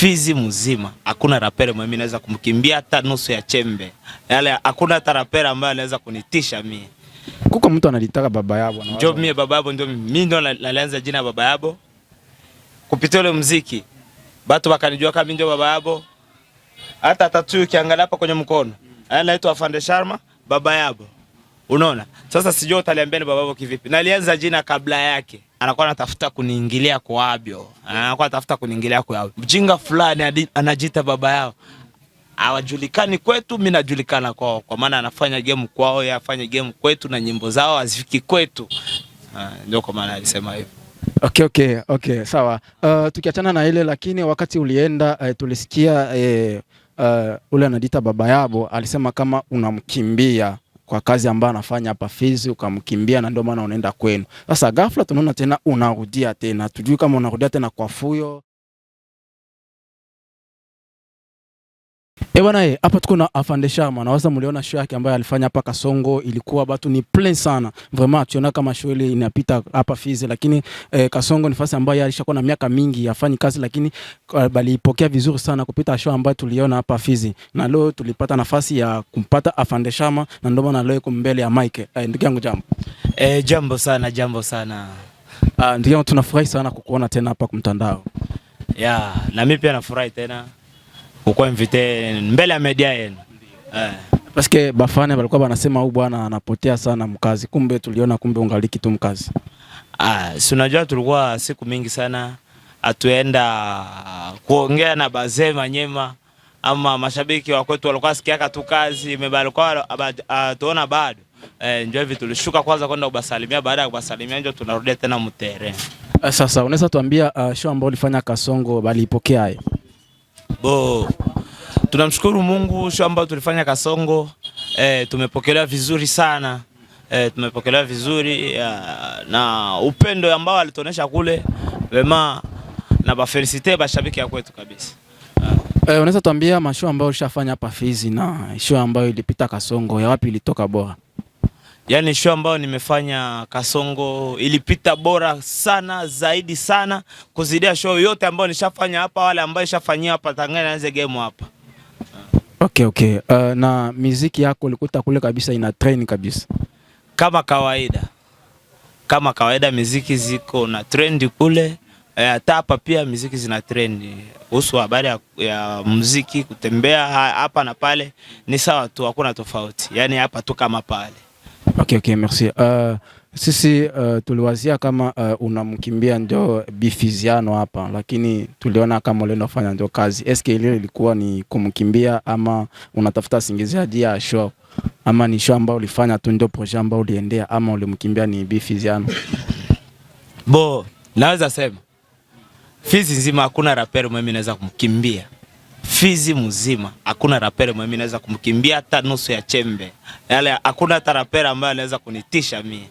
Fizi mzima hakuna rapper mimi naweza kumkimbia hata nusu ya chembe. Yale hakuna hata rapper ambaye anaweza kunitisha mie. Kuko mtu analitaka baba yabo na Njo mie baba yabo, ndio mimi ndo nalianza jina baba yabo. Kupitia ule muziki batu wakanijua kama ndio baba yabo. Hata tattoo ukiangalia hapa kwenye mkono, anaitwa Afande Sharma baba yabo. Unaona? Sasa sijui utaliambia ni baba yabo kivipi. Nalianza jina kabla yake. Anakuwa anatafuta kuniingilia kwa abyo. Anakuwa anatafuta kuniingilia kwa abyo. Mjinga fulani anajiita baba yao. Hawajulikani kwetu, mimi najulikana kwao, kwa maana anafanya game kwao, yeye afanye game kwetu na nyimbo zao hazifiki kwetu. Ndio kwa maana alisema hivyo. Okay, sawa. Tukiachana na ile lakini wakati ulienda tulisikia ule anadita baba yabo alisema kama unamkimbia kwa kazi ambayo anafanya hapa Fizi, ukamkimbia na ndio maana unaenda kwenu. Sasa ghafla tunaona tena unarudia tena, tujui kama unarudia tena kwa fuyo. Bwana, hapa tuko na Afande Sharma na waza mliona show yake ambayo alifanya hapa Kasongo, ilikuwa batu ni plein sana. Vraiment tunaona kama show ile inapita hapa Fizi, lakini Kasongo ni fasi ambayo alishakuwa na miaka mingi afanye kazi, lakini balipokea vizuri sana kupita show ambayo tuliona hapa Fizi. Na leo tulipata nafasi ya kumpata Afande Sharma na ndio maana leo yuko mbele ya mic. Ndugu yangu jambo. Jambo sana, jambo sana. Ndugu yangu tunafurahi sana kukuona tena hapa kwa mtandao. Ya, na mimi pia nafurahi tena kukuwa invité mbele ya media yenu. Parce que bafane walikuwa wanasema huyu bwana anapotea sana mkazi, kumbe tuliona kumbe ungaliki tu mkazi. Si unajua tulikuwa siku mingi sana atuenda kuongea na bazee manyema ama mashabiki wa kwetu walikuwa sikiaka tu kazi imebalikuwa tuona bado. Ndio hivi tulishuka kwanza kwenda kubasalimia, baada ya kubasalimia ndio tunarudia tena mtere. Sasa unaweza tuambia show ambayo ulifanya Kasongo balipokea? Bo, tunamshukuru Mungu, show ambayo tulifanya Kasongo tumepokelewa vizuri sana. Tumepokelewa vizuri na upendo ambao alituonesha kule wema, na ba felicite bashabiki ya kwetu kabisa. Unaweza tuambia mashow ambayo ulishafanya hapa Fizi na show ambayo ilipita Kasongo ya wapi ilitoka bora? Yaani show ambayo nimefanya Kasongo ilipita bora sana zaidi sana kuzidia show yote ambayo nishafanya hapa, wale ambao nishafanyia hapa tangu nianze game hapa. Okay. Na muziki yako ulikuta kule kabisa ina trend kabisa. Kama kawaida. Kama kawaida muziki ziko na trend kule. Hata hapa pia muziki zina trend. Kuhusu habari ya muziki kutembea hapa na pale ni sawa tu, hakuna tofauti. Yaani hapa tu kama pale. Okay, merci. Sisi tuliwazia kama unamkimbia ndio Bifiziano hapa, lakini tuliona kama ule unafanya ndio kazi. Eske ile ilikuwa ni kumkimbia ama unatafuta singiziaji ya show, ama ni show ambayo ulifanya tu ndio projet ambayo uliendea, ama ulimkimbia ni Bifiziano? Bo, naweza sema Fizi nzima hakuna rapper mimi naweza kumkimbia. Fizi mzima hakuna rapper mimi naweza kumkimbia hata nusu ya chembe. Yale hakuna hata rapper ambaye anaweza kunitisha mie.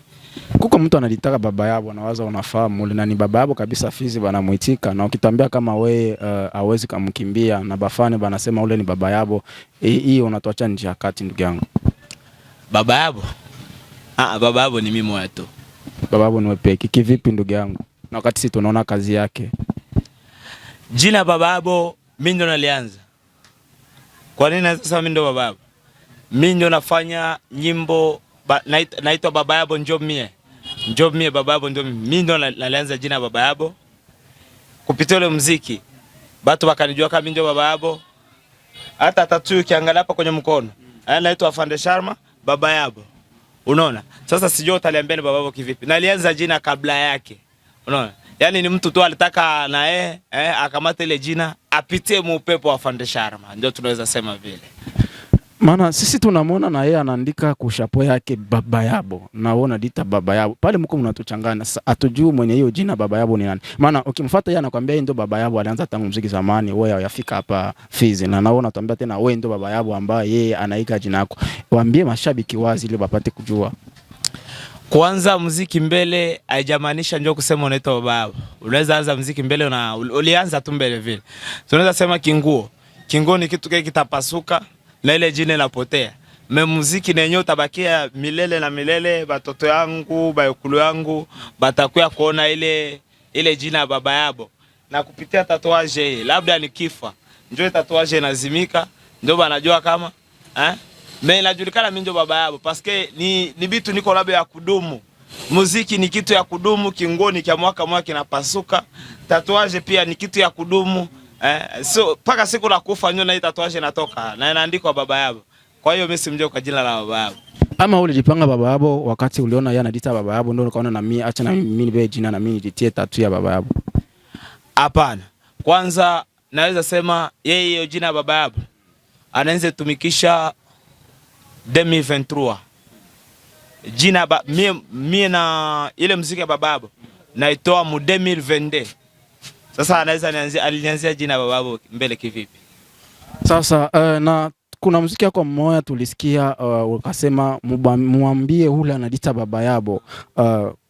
Kuko mtu analitaka baba yabo na waza unafahamu ule na ni baba yabo kabisa Fizi banamuitika, na ukitambia kama we hawezi kumkimbia na bafane banasema ule ni baba yabo, hii unatuacha njia kati ndugu yangu. Baba yabo? Baba yabo ni mimi mmoja tu. Baba yabo ni wewe peke. Kivipi ndugu yangu? Na wakati sisi tunaona kazi yake. Jina baba yabo mimi ndo nalianza. Kwa nini naweza kusema mimi ndo baba yabo? Mimi ndo nafanya nyimbo naitwa baba yabo njoo mie. Njoo mie baba yabo njoo mie. Mimi ndo nalianza jina baba yabo. Kupitia ule muziki batu wakanijua kama mimi ndo baba yabo. Hata tattoo ukiangalia hapa kwenye mkono, anaitwa Afande Sharma baba yabo. Unaona? Sasa sijui utaliambia ni baba yabo kivipi. Nalianza jina kabla yake. Unaona? Yaani ni mtu tu alitaka na yeye akamate ile jina apitie muupepo wa Afande Sharma. Ndio tunaweza sema vile. Maana sisi tunamwona na yeye anaandika kushapo yake baba yabo, na wewe unadita baba yabo. Pale mko mnatuchanganya. Sasa hatujui mwenye hiyo jina baba yabo ni nani. Maana ukimfuata yeye anakuambia yeye ndio baba yabo, alianza tangu muziki zamani, wewe hayafika hapa Fizi. Na wewe unatuambia tena wewe ndio baba yabo ambaye yeye anaika jina lako. Waambie mashabiki wazi ili wapate kujua. Kuanza muziki mbele haijamaanisha njoo kusema unaitwa baba yabo. Unaweza anza muziki mbele na ulianza tu mbele vile. Tunaweza sema kinguo. Kinguo ni kitu kile kitapasuka na ile jina inapotea. Me muziki nenye utabakia milele na milele, batoto yangu, bayokulu yangu batakuya kuona ile jina ya baba yabo. Na kupitia tatouage hii, labda nikifa, njoo tatouage inazimika, ndio banajua kama eh? Mais inajulikana mimi ndio baba yabo parce ni bitu niko labda ya kudumu. Muziki ni kitu ya kudumu, kingoni kya mwaka mwaka kinapasuka. Tatouage pia ni kitu ya kudumu. So paka siku la kufa ndio na hii tatouage inatoka na inaandikwa baba yabo. Kwa hiyo mimi simjue kwa jina la baba yabo. Ama ulijipanga baba yabo wakati uliona yeye anajiita baba yabo, ndio ukaona na mimi acha na mimi nibe jina na mimi nijitie tattoo ya baba yabo? Hapana. Kwanza naweza sema yeye hiyo jina baba yabo anaanza tumikisha 2023. Jina ba, mie na ile muziki ya baba yabo naitoa mu 2022. Sasa anaweza nianzia, alinianzia jina baba yabo mbele kivipi? Sasa na kuna muziki yako mmoja tulisikia ukasema muambie ule anajita baba yabo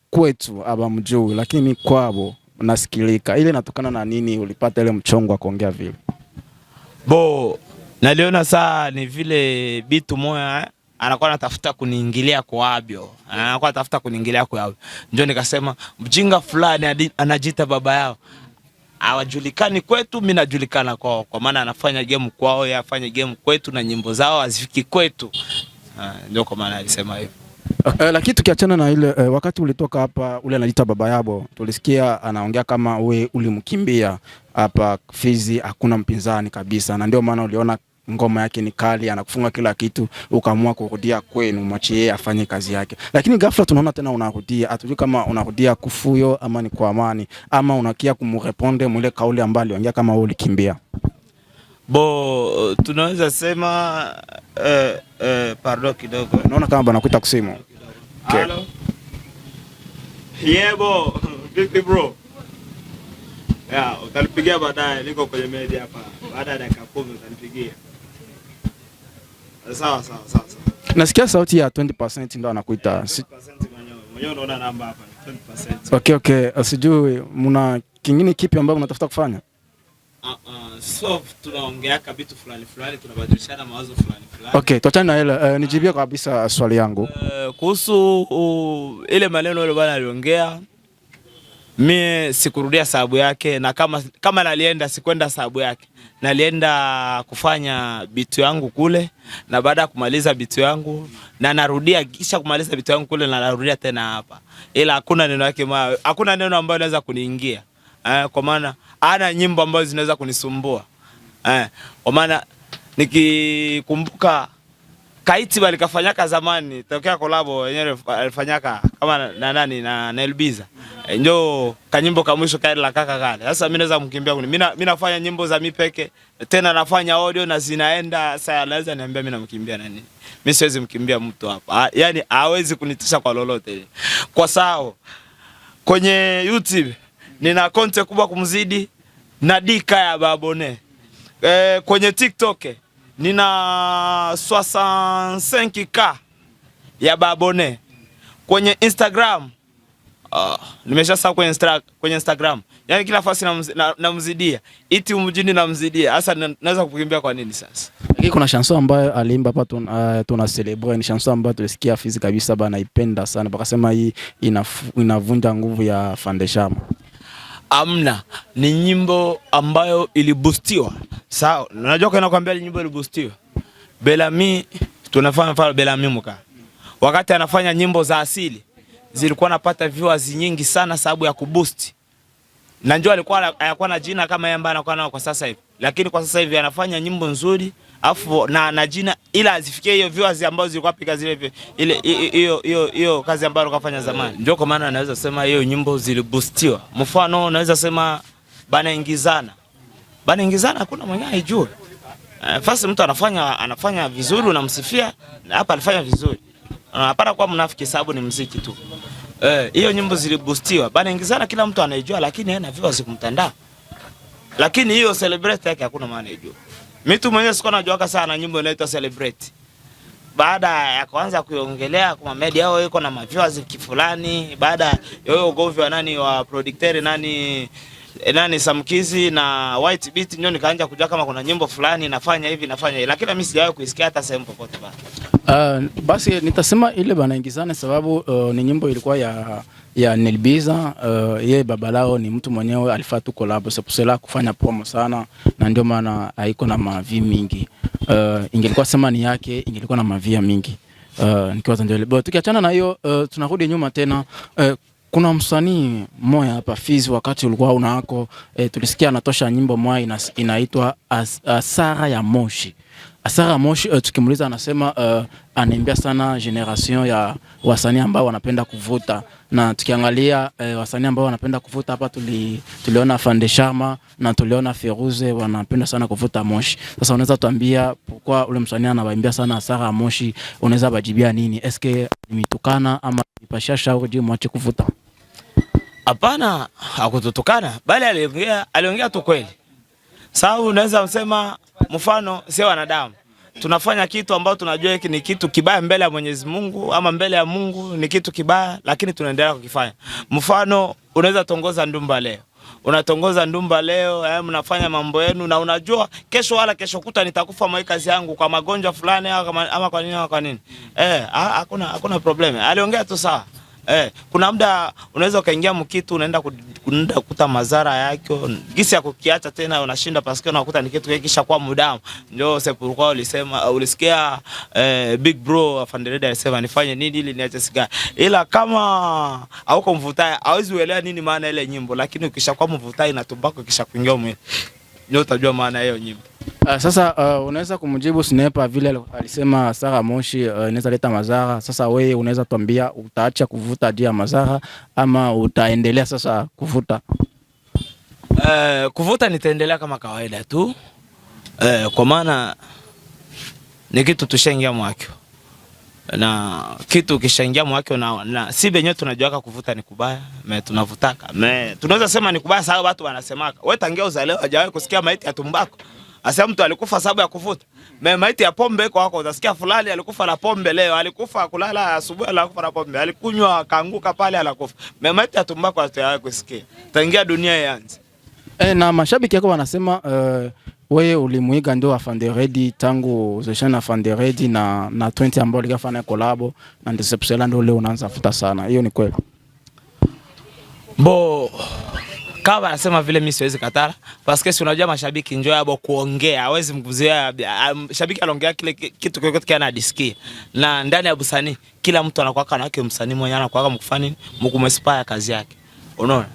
kwetu abamjui, lakini kwabo nasikilika. Ile inatokana na nini? Ulipata ile mchongo wa kuongea vile? Bo, naliona saa ni vile bitu moya anakuwa anatafuta kuniingilia kwabyo. Anakuwa anatafuta kuniingilia kwabyo. Ndio nikasema mjinga fulani anajiita baba yao. Hawajulikani kwetu, mimi najulikana kwao. Kwa maana anafanya game kwao, yeye afanye game kwetu na nyimbo zao hazifiki kwetu. Ndio kwa maana alisema hivyo. Lakini tukiachana na ile wakati ulitoka hapa ule anajiita baba yabo, tulisikia anaongea kama we ulimkimbia hapa Fizi, hakuna mpinzani kabisa, na ndio maana uliona ngoma yake ni kali, anakufunga kila kitu, ukaamua kurudia kwenu, mwachie yeye afanye kazi yake. Lakini ghafla tunaona tena unarudia, hatujui kama unarudia kufuyo ama ni kwa amani ama unakia kumrépondre mwile kauli ambayo aliongea kama wewe ulikimbia. Bo, tunaweza sema pardon kidogo. Naona kama banakuita kusimu. Okay. Halo. Yebo, vipi bro? Ya, utanipigia baadaye, niko kwenye media hapa. Baada ya dakika 10 utanipigia. Sawa sawa sawa sawa. Nasikia sauti ya 20% ndo anakuita. 20% mwenyewe. Mwenyewe unaona namba hapa, 20%. Okay, sijui mna kingine kipi ambayo mnatafuta kufanya? So tunaongea vitu fulani fulani, tunabadilishana mawazo fulani fulani. Okay, tuachane na ile, nijibie kabisa swali yangu. Kuhusu ile maneno ile bwana aliongea, mie sikurudia sababu yake, na kama nalienda sikwenda sababu yake. Nalienda kufanya bitu yangu kule, na baada ya kumaliza bitu yangu na narudia, kisha kumaliza bitu yangu kule na narudia tena hapa. Ila hakuna neno yake, hakuna neno ambayo inaweza kuniingia. Kwa maana ana nyimbo ambazo zinaweza kunisumbua. Kwa maana nikikumbuka Kaiti balikafanyaka zamani tokea kolabo wenyewe alifanyaka kama na nani na Elbiza. Njo kanyimbo ka mwisho kale la kaka kale. Sasa mimi naweza mkimbia kuni. Mimi nafanya nyimbo za mimi peke, tena nafanya audio na zinaenda. Sasa anaweza niambia mimi namkimbia nani? Mimi siwezi mkimbia mtu hapa. Yaani hawezi kunitisha kwa lolote. Kwa sawa kwenye YouTube nina content kubwa kumzidi na dika ya babone. Kwenye TikTok nina 65K ya babone. Kwenye Instagram nimeshasahau kwenye Instagram. Yaani kila fasi namzidia. Iti mjini namzidia. Sasa naweza kukimbia kwa nini sasa? Lakini kuna chanson ambayo aliimba hapa tuna celebrate, ni chanson ambayo tulisikia Fizi kabisa bana, ipenda sana. Bakasema hii inavunja nguvu ya Fandeshama. Amna, ni nyimbo ambayo iliboostiwa. Sawa, unajua kwa nakwambia nyimbo iliboostiwa. Belami tunafanya mfano Belami muka. Wakati anafanya nyimbo za asili zilikuwa napata viewers nyingi sana sababu ya kuboost. Na njoo alikuwa na jina kama yeye ambaye anakuwa nao kwa sasa hivi. Lakini kwa sasa hivi anafanya nyimbo nzuri afu na jina ila azifikie hiyo viewers ambazo zilikuwa pika zile ile hiyo hiyo hiyo kazi ambayo alikuwa afanya zamani. Ndio kwa maana naweza sema hiyo nyimbo ziliboostiwa. Mfano naweza sema banaingizana. Banaingizana hakuna mwenye aijue. First mtu anafanya vizuri unamsifia, na hapa alifanya vizuri. Hapana kwa mnafiki sababu ni muziki tu. Hiyo nyimbo ziliboostiwa. Banaingizana kila mtu anaijua, lakini yeye na viewers kumtandao. Lakini hiyo celebrate yake hakuna maana ijue. Mimi tu mwenyewe sikuwa najua sana nyimbo inaitwa Celebrate. Baada ya kuanza kuiongelea kwa media yao iko na maviewers kifulani, baada ya hiyo ugomvi wa nani wa producteur nani Samkizi na White Beat, ndio nikaanza kujua kama kuna nyimbo fulani nafanya hivi nafanya hivi, lakini mimi sijawahi kuisikia hata sehemu popote bana. Basi nitasema ile banaingizana sababu ni nyimbo ilikuwa ya Ya Nelbiza. Ye baba lao ni mtu mwenyewe alifaa tu collab, c'est pour cela kufanya promo sana na ndio maana haiko na mavues mingi. Ingelikuwa sema ni yake ingelikuwa na mavues mingi. Nikiwaza ndio ile. Bon, tukiachana na hiyo, tunarudi nyuma tena. Kuna msanii mmoja hapa Fizi wakati ulikuwa unako, tulisikia anatosha nyimbo moja inaitwa Asara ya Moshi. Asara ya Moshi, tukimuuliza anasema anaimbia sana génération ya wasanii ambao wanapenda kuvuta, na tukiangalia wasanii ambao wanapenda kuvuta hapa tuliona Fande Sharma na tuliona Feruze wanapenda sana kuvuta moshi. Sasa unaweza tuambia pourquoi ule msanii anawaimbia sana Asara ya Moshi? Unaweza bajibia nini? Eske mitukana ama ipasha shauri je mwache kuvuta? Hapana, hakututukana bali aliongea tu kweli. Sababu unaweza kusema mfano, sio wanadamu tunafanya kitu ambao tunajua hiki ni kitu kibaya mbele ya Mwenyezi Mungu ama mbele ya Mungu ni kitu kibaya, lakini tunaendelea kukifanya. Mfano, unaweza tongoza ndumba leo, unatongoza ndumba leo, mnafanya mambo yenu na unajua kesho wala kesho kuta nitakufa mwa kazi yangu kwa magonjwa fulani ama kwa nini ama kwa nini. Hakuna problem. Aliongea tu sawa. Kuna muda unaweza ukaingia mkitu unaenda kukuta madhara yake, gisi ya kukiacha tena unashinda paske unakuta ni kitu kisha kwa mudamu. Ndio c'est pourquoi ulisema ulisikia big bro Afande Reda alisema nifanye nini ili niache sigara. Ila kama hauko mvutai hawezi uelewa nini maana ile nyimbo, lakini ukishakuwa mvutai na tumbako kisha kuingia mwili ndio utajua maana hiyo nyimbo. Sasa unaweza kumjibu Snepa vile alisema Sara Moshi inaweza leta madhara. Sasa wewe unaweza tuambia utaacha kuvuta juu ya madhara ama utaendelea sasa kuvuta? Kuvuta nitaendelea kama kawaida tu, kwa maana ni kitu tushaingia mwakyo na kitu kishaingia mwakyo na si benyewe tunajuaka kuvuta ni kubaya, me tunavutaka me tunaweza sema ni kubaya sababu watu wanasemaka wewe tangia uzalewa hajawahi kusikia maiti ya tumbako. Asa mtu alikufa sababu ya kuvuta. Me maiti ya pombe iko wako utasikia fulani alikufa na pombe leo, alikufa kulala asubuhi alikufa na pombe, alikunywa akaanguka pale alikufa. Me maiti ya tumbako hatujawahi kusikia. Tangia dunia ianze. Na mashabiki yako wanasema wewe ulimuiga ndio Afande Ready tangu Zeshan Afande Ready na 20 ambao alikafanya collab na ndio Sepsela ndio leo unaanza futa sana. Hiyo ni kweli? Bo kama anasema vile mimi siwezi katara parce si unajua mashabiki njoo yabo kuongea, hawezi mkuzuia shabiki anaongea kile kitu kile kile anadisikia. Na ndani ya busanii kila mtu anakuwa kana yake msanii mwenyewe anakuwa mkufanya nini? Mkumespire kazi yake. Unaona?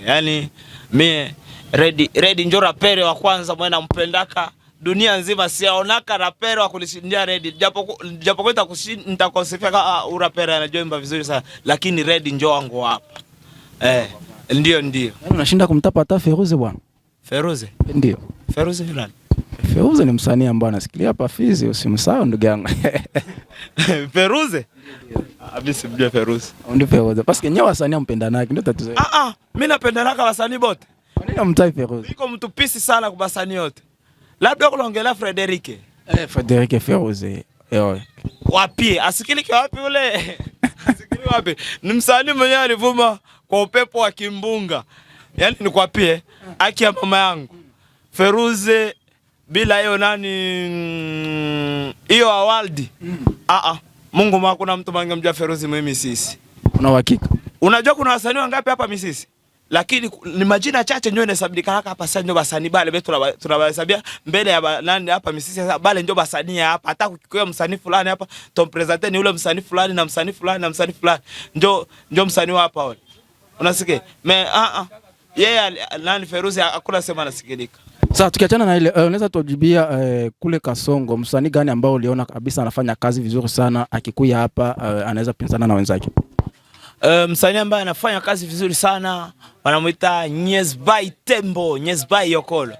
Yani mimi Ready njoo rapere wa kwanza mwana mpendaka dunia nzima, siaonaka rapere wa kulishindia Ready. Japo japo nitakosifia kama urapere anajua imba vizuri sana, lakini Ready njoo wangu hapa. Ndio ndio. Yaani unashinda kumtapa hata Feruze bwana. Feruze? Ndio. Feruze ni nani? Feruze ni msanii ambaye anasikilia hapa Fizi, usimsahau ndugu yangu. Feruze? Mimi simjui Feruze. Ndio Feruze. Parce nyewe wasanii mpendanaki ndio tatizo. Mimi napendanaka wasanii bote. Kwa nini umtai Feruze? Niko mtu pisi sana kwa wasanii wote. Labda kuongelea Frederike. Frederike Feruze. Ewe. Wapi? Asikilike wapi ule? Asikilike wapi? Ni msanii mwenyewe alivuma kwa upepo wa kimbunga. Yaani nikwapie haki ya mama yangu. Feruze bila hiyo nani hiyo awaldi. Mungu mwa kuna mtu mwangemjua Feruze mimi sisi. Una uhakika? Unajua kuna wasanii wangapi hapa misisi? Lakini ni majina chache ndio inahesabika hapa sasa ndio wasanii bale betu tunawahesabia mbele ya nani hapa misisi sasa bale ndio wasanii hapa. Hata kukiwa msanii fulani hapa tompresente ni ule msanii fulani na msanii fulani na msanii fulani. Ndio msanii wa hapa wale. Unasikia? Me yeye nani Feruzi hakuna sema anasikilika. Sasa tukiachana na ile unaweza tujibia kule Kasongo msanii gani ambao uliona kabisa anafanya kazi vizuri sana akikuya hapa anaweza pinzana na wenzake? Msanii ambaye anafanya kazi vizuri sana wanamuita Nyesbai Tembo, Nyesbai Yokolo.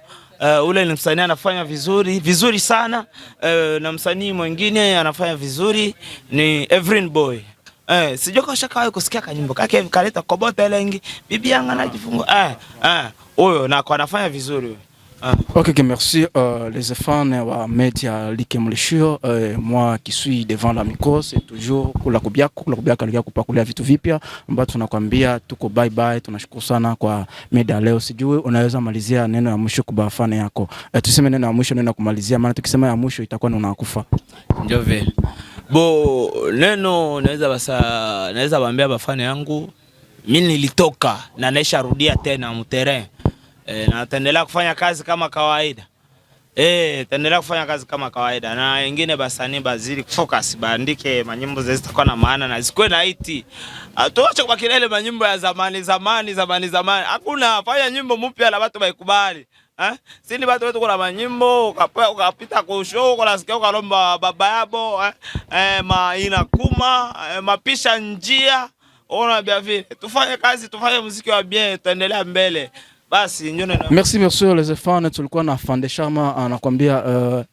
Ule ni msanii anafanya vizuri, vizuri sana. Na msanii mwingine anafanya vizuri ni Evrin Boy. Sijui kama shaka kusikia kanyimbo kake hivi kaleta kobota ile bibi yangu anajifungua. Huyo na anafanya vizuri huyo. Ok, merci les fans wa media Like Mlishio, moi qui suis devant la micro c'est toujours kula kubiako kula kubiako alikia kupakulia vitu vipya ambao tunakwambia tuko bye bye. Tunashukuru sana kwa media leo. Sijui unaweza malizia neno ya mwisho kwa fan yako. Tuseme neno ya mwisho, neno ya kumalizia, maana tukisema ya mwisho itakuwa ni unakufa. Ndio vile. Bo neno naweza basa naweza baambia bafane yangu Mi nilitoka na naisha rudia tena mu terrain. Na taendelea kufanya kazi kama kawaida. Taendelea kufanya kazi kama kawaida na wengine basanii bazidi focus, baandike manyimbo zitakuwa na maana na zikuwe na hit. Tuache kwa kelele manyimbo ya zamani zamani zamani zamani. Hakuna, fanya nyimbo mpya na watu baikubali. Eh? Sini watu wetu kuna manyimbo ukapita ku show unasikia ukalomba baba yabo, eh? Ma inakuma, mapisha njia. Ona bia vile. Tufanye kazi, tufanye muziki wa bien, tuendelea mbele. Basi ndio neno. Merci, merci les fans, tulikuwa na Afande Sharma anakuambia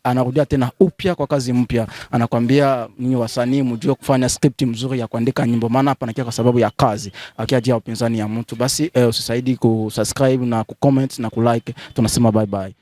anarudia tena upya kwa kazi mpya. Anakuambia ninyi wasanii mjue kufanya script mzuri ya kuandika nyimbo, maana hapa nakia kwa sababu ya kazi, akiajia upinzani ya mtu. Basi usisaidi kusubscribe na kucomment na kulike. Tunasema bye bye.